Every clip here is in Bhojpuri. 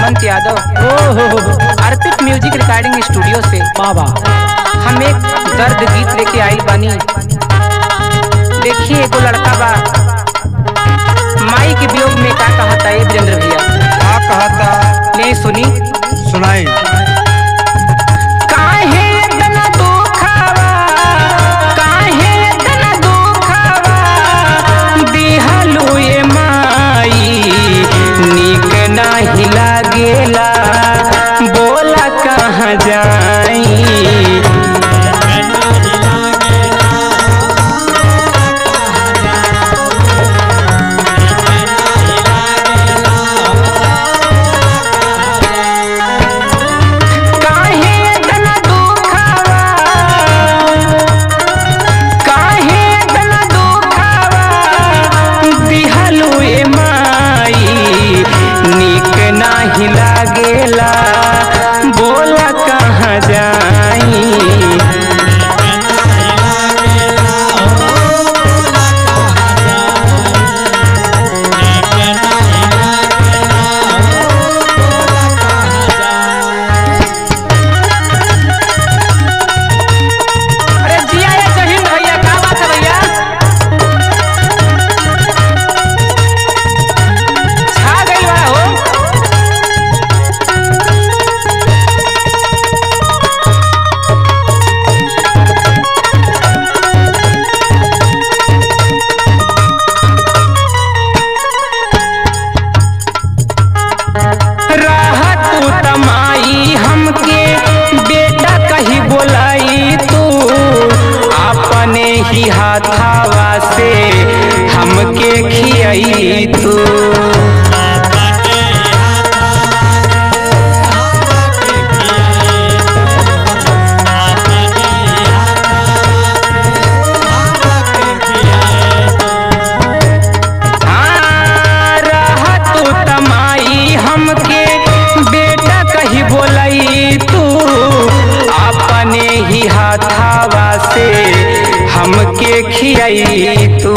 हेमंत यादव। ओ हो। अर्पित म्यूजिक रिकॉर्डिंग स्टूडियो से बाबा हम एक दर्द गीत लेके आइल बानी। देखिए एगो लड़का बा माई के वियोग में का कहता है वीरेंद्र भैया। का कहता? ले सुनी। सुनाई। काहे इतना दुखावा, काहे इतना दुखावा दिहलु ये माई, नीक नाही लागेला बोला कहाँ जाई। काहे इतना दुखावा, काहे इतना दुखावा दिहलु ए माई, नीक नाही लागेला बोला कहाँ जाई। अरे जिया ये जय हिंद भैया, का बात है भैया, छा गइल बा हो। राह तू तमाई हमके बेटा कही बोलाई तू, अपने ही हाथावा से हमके खियाई तू। हाँ, राह तू तमाई हमके बेटा कही बोलाई तू, अपने ही हाथावा से हमके खियाई तू।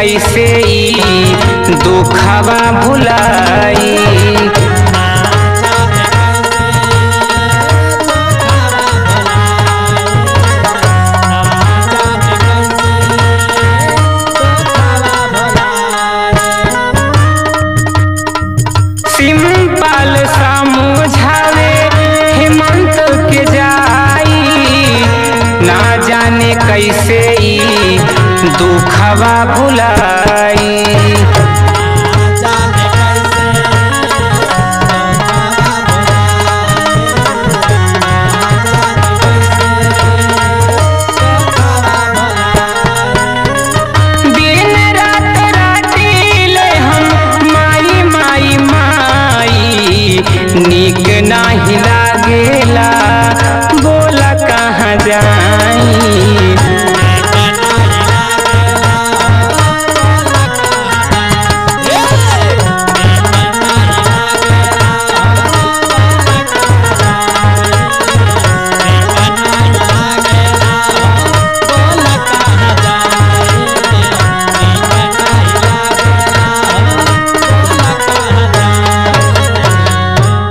कैसे ई दुखवा भुलाई। सिंपल समझावे हेमंत के जाई, ना जाने कैसे ई दुखवा भुलाई। दिन रात रातिले हम माई माई माई, नीक नाही लागेला बोला कहाँ जाई।